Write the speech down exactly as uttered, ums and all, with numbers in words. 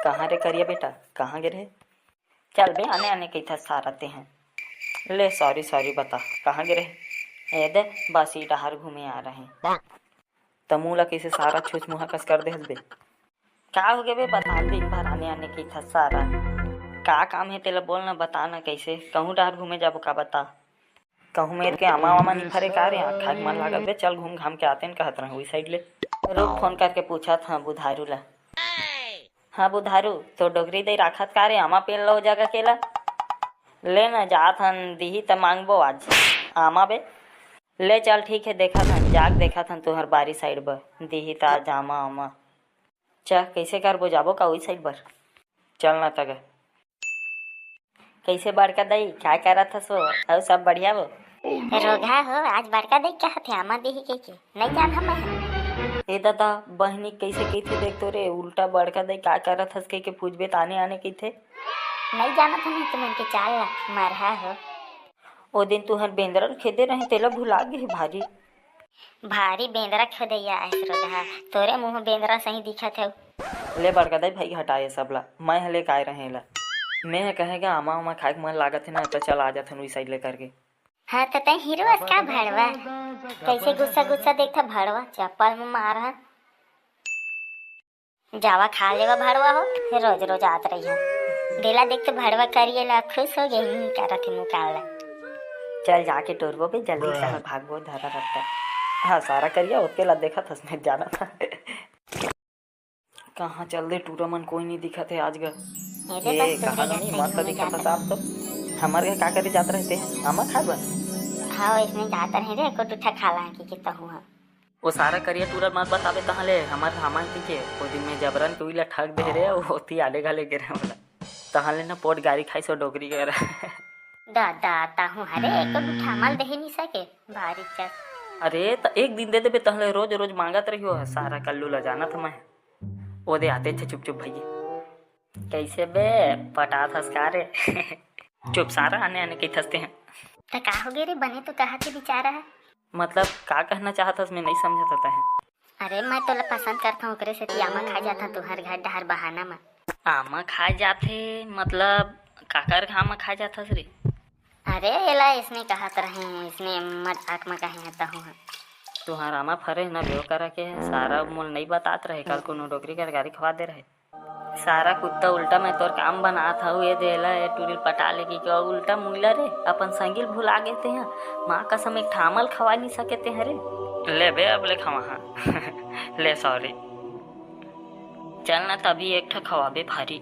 कहाँ रे करिया बेटा, कहाँ गे रहे? चल बे, आने आने कहिथस सारा तें ह। ले सॉरी सॉरी, बता कहाँ गे रहे? ए दे, बस ई डहार घूमे आ रहे। त मुँह ला कइसे सारा छुछ मुहा कस कर देहस बे? का होगे बे, बता, दिन भर आने आने कहिथस सारा। का काम हे तेला बोल ना, बता ना कइसे, कहूँ डहार घूमे जाबो का, बता। कहूँ मेर के आमा वामा नइ फरे का रे? आँख खाए के मन लागत बे, चल घूम घाम के आतेन कहत रहूँ उही साइड ले। रुक, फोन करके पूछत हँव बुधारू ला। हाँ बुधारू, तोर डोकरी दई राखत का रे आमा पेड़ ल ओ जगह के ला? ले ना, जात हन, दिही त मांगबो आज आमा बे। ले चल ठीक हे, देखत हन, जाके देखत हन तुँहर बारी साइड बर, दिही त आज आमा आमा। च, कइसे करबो, जाबो का उही साइड बर? चल ना त गा। कइसे बड़का दई, का करत हस वो? अउ सब बढ़िया वो? रोगहा हो, आज बड़का दई कहत हे आमा दिही कहिके, नइ जानहूँ मैं। ए ददा, बहिनी कइसे कहिथे देख तो रे, उल्टा बड़का दई का करत हस कहिके पूछबे त आने आने कहिथे। नइ जानत हन तुमन के चाल ला, मरहा हो। ओ दिन तुँहर बेंदरा ल खेदे रहें, तेला भुला गे हे भारी। भारी बेंदरा खेदइया आय हे रोगहा, तोरे मुँह बेंदरा सही दिखत हे। ले बड़का दई भाई, हटा ये सब ला, मैं ह लेके आय रहें एला। मैं ह कहें गा आमा उमा खाए के मन लागत हे ना, त चल आ जाथन उही साइड ले करके। हाँ, त तैं हीरो अस का भड़वा? कइसे गुस्सा गुस्सा देखथा भड़वा, चप्पल म मारहूँ। जावा खा लेवा भड़वा हो, रोज रोज आत रहिहा। देला देख तो भड़वा करिया ला खुश हो गे, ही करत हे मुँह काला। चल जाके टोरबो बे, जल्दी कहाँ भागबो, धरा रखता। हाँ, सारा करिया ओतके ला देखत हस, मैं जानत हँव। कहाँ चल दे टूरा मन, कोई नइ दिखत हे आज गा। ए दे, ए, बस तोहरे कहाँ घर गनी? सही मस्त होने दिखत जात हस हे। आप तो। हमर घर का करे जात रहे तें? आमा खाए बर? हाँ, वइसने जात रहे रे, एको ठूठा खा ला कहिके तहूँ ह। ओ सारा करिया टूरा ल मत बताबे तहाँ ले, हमर आमा कहिके, ओ दिन मैं जबरन के उही ला ठग दे रहे, ओती आले घले गे रहे मोला। तहाँ ले ना पोठ गारी खाइस ओ डोकरी करा। दादा, तहूँ ह रे, एको ठूठा आमा ल देहे नइ सके, भारी चस। अरे, त एक दिन दे देबे, तहाँ ले रोज रोज मांगत रहियो, सारा कल्लू ला जानत हँव मैं। ओ दे आते थे चुप चुप भइया। कइसे बे, पटात हस का रे? चुप सारा, आने आने कहिथस तें ह। त का होगे रे, बने तो कहत हे बिचारा ह। मतलब, का कहना चाहत हस, मैं नइ समझत हँव तैं ह। अरे, मैं तोला पसंद करत हँव, ओकरे सेती आमा खाए जात हँव तुँहर घर डहार बहाना म। आमा खाए जात हे, मतलब, काकर आमा खाए जात हस रे? अरे, एला अइसने कहत रहें, अइसने मजाक म कहे हँव तहूँ ह। तुँहर आमा फरे हे ना बे, ओ करा के, सारा मोला नइ बतात रहे, कल कोनो डोकरी कर गारी खवा दे रहे। सारा कुत्ता उल्टा मैं तोर काम बनात हँव, ए दे एला, ए टूरी ल पटा ले कहिके, अउ उल्टा मुइला रे, अपन संगी ल भुला गे तें ह, माँ कसम एक ठा आमा ल खवा नइ सके तें ह रे। ले बे, अब ले खवाहूँ। ले सॉरी। चल ना तभी एक ठा खवाबे भारी।